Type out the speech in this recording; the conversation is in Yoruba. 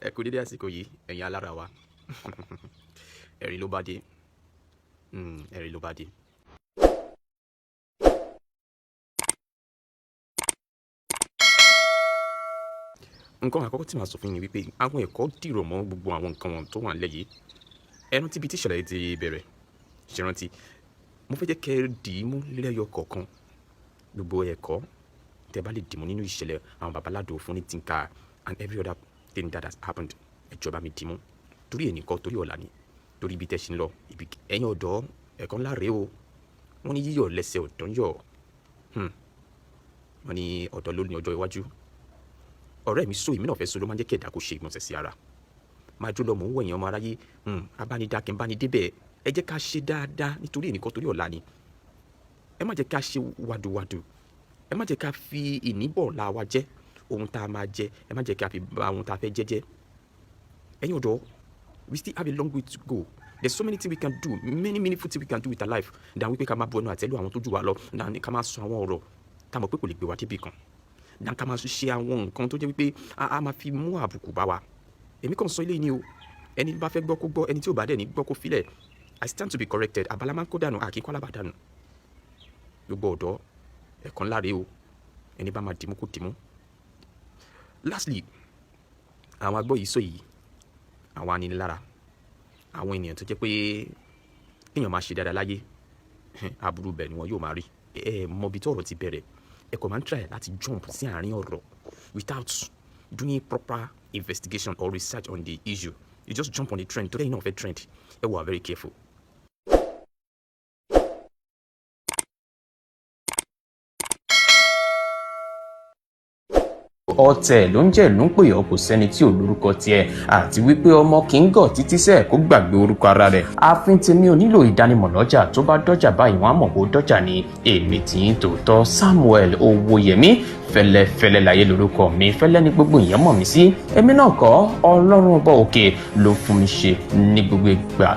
Ẹ kú dédé àsìkò yìí, ẹ̀yin alára wa. Ẹ̀rín ló bá dé. Ẹ̀rín ló bá dé. Nǹkan àkọ́kọ́ tí màá sọ fún yín ni wípé àwọn ẹ̀kọ́ dìrọ̀ mọ́ gbogbo àwọn nǹkan wọn tó wà nílẹ̀ yìí. Ẹ rántí ibi tí ìṣẹ̀lẹ̀ yìí ti bẹ̀rẹ̀. Ṣé rántí? Mo fẹ́ jẹ́ kẹ́ ẹ dì í mú lẹ́yọ kọ̀ọ̀kan. Gbogbo ẹ̀kọ́ tẹ́ bá lè dì mú nínú ìṣẹ̀lẹ̀ àwọn babaládò fún ní tinka and every other thing that has happened. Ẹ jọ̀ọ́, bá mi dì í mú. Torí èní kọ́, torí ọ̀la ni. Torí ibi tẹ́ ṣe ń lọ. Ibi ẹ̀yin ọ̀dọ́, ẹ̀kọ́ ńlá rèé o. Wọ́n ní yíyọ̀ lẹ́sẹ̀ ọ̀dọ́ ń yọ̀. Wọ́n ní ọ̀dọ́ ló ní ọjọ́ iwájú. Ọ̀rẹ́ mi, so èmi náà fẹ́ so ló máa ń jẹ́ kí ẹ̀dá kó ṣe ìgbọ̀nsẹ̀ sí ara. Máa jó lọ, mò ń wọ èèyàn ọmọ aráyé. Abánidá kí n bá ní débẹ̀. Ẹ jẹ́ ká ṣe dáadáa nítorí èní kọ́, torí ọ̀la ni. Ẹ má jẹ́ ká ṣe wàdùwàdù. Ẹ má jẹ́ ká fi ìníbọ̀ la wa jẹ́. Ohun tá a máa jẹ, ẹ má jẹ́ ká fi ba ohun tá a fẹ́ jẹ́ jẹ́. Ẹ̀yin ọ̀dọ́, we still have a long way to go. There's so many things we can do, many meaningful things we can do with our life than wípé ká máa bu ẹnu àtẹ́lù àwọn tó jù wá lọ, than ká máa sọ àwọn ọ̀rọ̀ tá a mọ̀ pé kò lè gbé wa débi kan, than ká máa ṣe àwọn nǹkan tó jẹ́ wípé a máa fi mú àbùkù bá wa. Èmi kàn sọ eléyìí ni o. Ẹni bá fẹ́ gbọ́ kó gbọ́, ẹni tí ò bá dẹ̀ ní gbọ́ kó filẹ̀. I stand to be corrected. Àbálá máa ń kó dànù, àkíkọ́ alábàá dànù. Gbogbo ọ̀dọ́, ẹ̀kọ́ ńlá rèé o. Ẹni bá máa dìmú kó dìmú. Lastly, àwọn agbọ́ yìí sọ yìí, àwọn aninilára, àwọn ènìyàn tó jẹ́ pé kéèyàn máa ṣe dáadáa láyé, aburú bẹ̀ ni wọn yóò máa rí. Ẹ mọ ibi tí ọ̀rọ̀ ti bẹ̀rẹ̀, ẹ kò máa ń try láti jump sí àárín ọ̀rọ̀ without doing proper investigation or research on the issue. You just jump on the trend torí ẹ̀yin náà fẹ́ trend. Ẹ wà very careful. Ọ̀tẹ̀ ló ń jẹ́ ló ń pè ọ́, kò sẹ́ni tí ò lórúkọ tiẹ̀, àti wípé ọmọ kì í gọ̀ títí sẹ́ẹ̀ kó gbàgbé orúkọ ara rẹ̀. Ààfin tèmi ò nílò ìdánimọ̀ lọ́jà. Tó bá dọ́jà báyìí, wọ́n á mọ̀ kó dọ́jà ni. Èmi tí ń tòótọ́, Samuel Owóyẹmí Fẹ́lẹ́fẹ́lẹ́ láyé lórúkọ mi. Fẹ́lẹ́ ní gbogbo èèyàn mọ̀ mí sí. Èmi náà kọ́, Ọlọ́run Ọba òkè ló fún mi ṣe ní gbogbo ìgbà.